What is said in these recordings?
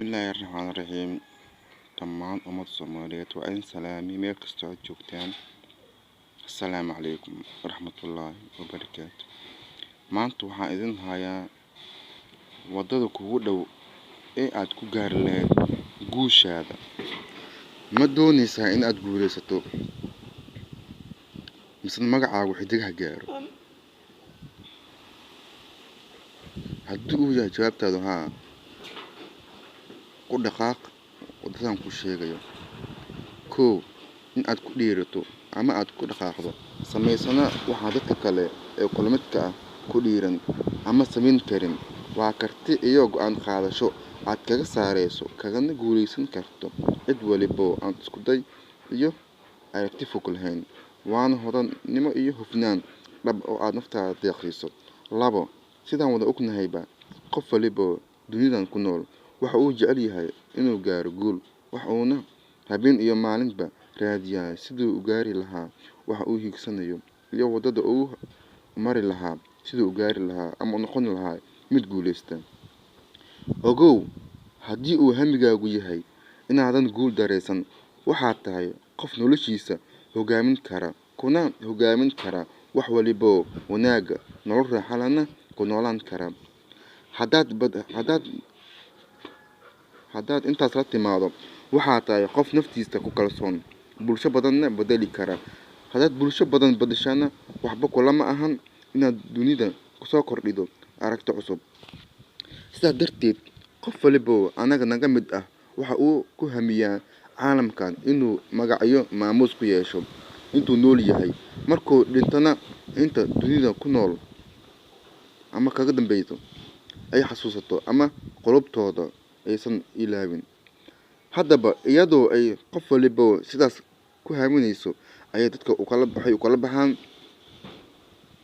Bismillaahi Raxmaani Raxiim. Dhammaan ummadda Soomaaliyeed waa idin salaamay meel kastoo aad joogtaan. Assalaamu calaykum waraxmatullaahi wabarakaatu. Maanta waxaan idin hayaa waddada kugu dhow ee aad ku gaari lahayd guushaada. Ma doonaysaa in aad guulaysato, mise magacaagu xidigaha gaaro? Haddii uu yahay jawaabtaadu haa, ku dhaqaaq waddadan kuu sheegayo. Kow, in aad ku dhiirato ama aad ku dhaqaaqdo, samaysana waxa dadka kale ee kula midka ah ku dhiiran ama samayn karin. Waa karti iyo go'aan qaadasho aad kaga sarreyso kagana guuleysan karto cid waliba oo aan isku day iyo aragti fog lahayn. Waana hodannimo iyo hufnaan dhab oo aad naftaada deeqsiiso. Labo, sidaan wada ognahayba, qof waliba oo dunidan ku nool waxa uu jecel yahay inuu gaaro guul, waxa uuna habeen iyo maalinba raadiyaa sidii uu u gaari lahaa waxa uu hiigsanayo iyo waddada uu u mari lahaa sidii uu u gaari lahaa ama u noqon lahaa mid guuleysta. Ogow, haddii uu hammigaagu yahay inaadan guul darreysan, waxaad tahay qof noloshiisa hoggaamin kara, kuna hoggaamin kara wax waliba oo wanaaga, nolol raaxo lehna ku noolaan kara. Haddaad intaas la timaado, waxaad tahay qof naftiisa ku kalsoon, bulsho badanna beddeli kara. Haddaad bulsho badan beddeshana, waxba kulama ahan inaad dunida kusoo kordhido aragti cusub. Sidaas darteed, qof waliba oo annaga naga mid ah waxa uu ku hamiyaa caalamkan inuu magacyo maamuus ku yeesho intuu nool yahay, markuu dhintana inta dunida ku nool ama kaga dambeyso ay xasuusato ama qulubtooda aysan ilaawin. Haddaba, iyadoo ay qof waliba sidaas ku haminayso, ayay dadka ukala waxay u kala baxaan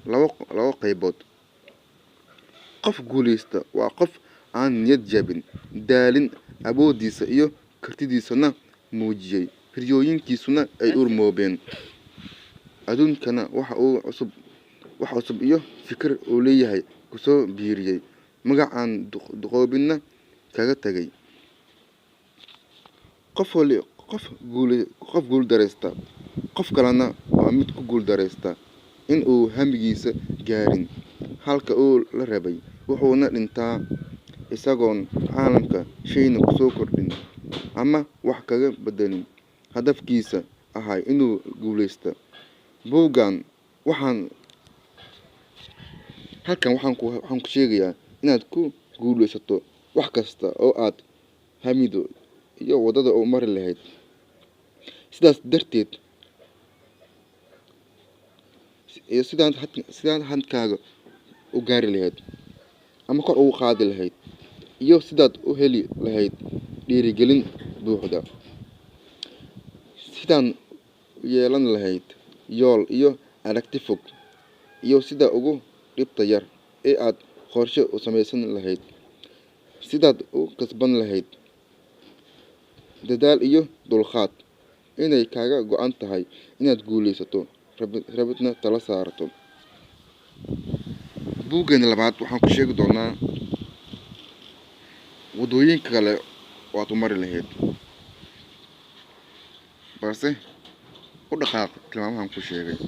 labo qaybood. Qof guuleysta waa qof aan niyad jabin, daalin, awooddiisa iyo kartidiisana muujiyay, riyooyinkiisuna ay urmoobeen. Adduunkana waxa uu cusub wax cusub iyo fikir uu leeyahay kusoo biiriyay, magac aan duqoobinna kaga tagay. Qof wali qof guul qof guul dareysta, qof kalena waa mid ku guul dareysta in uu hamigiisa gaarin halka uu la rabay, wuxuuna dhintaa isagoon caalamka shayna kusoo kordhin ama wax kaga beddelin hadafkiisa ahaa inuu guuleysta. Buuggan waxaan halkan waxaan ku sheegayaa inaad ku guuleysato wax kasta oo aad hamido iyo waddada u mari lahayd. Sidaas darteed, iyo sidaan hankaaga u gaari lahayd ama kor ugu qaadi lahayd, iyo sidaad u heli lahayd dhiirigelin buuxda, sidaan u yeelan lahayd yool iyo aragti fog, iyo sida ugu dhibta yar ee aad qorshe u samaysan lahayd, sidaad u kasban lahayd dadaal iyo dulqaad, inay kaaga go'an tahay inaad guuleysato, rabidna tala saarato. Buuggeena labaad waxaan ku sheegi doonaa waddooyinka kale oo aad u mari lahayd, balse u dhaqaaq tilmaamahan ku sheegay.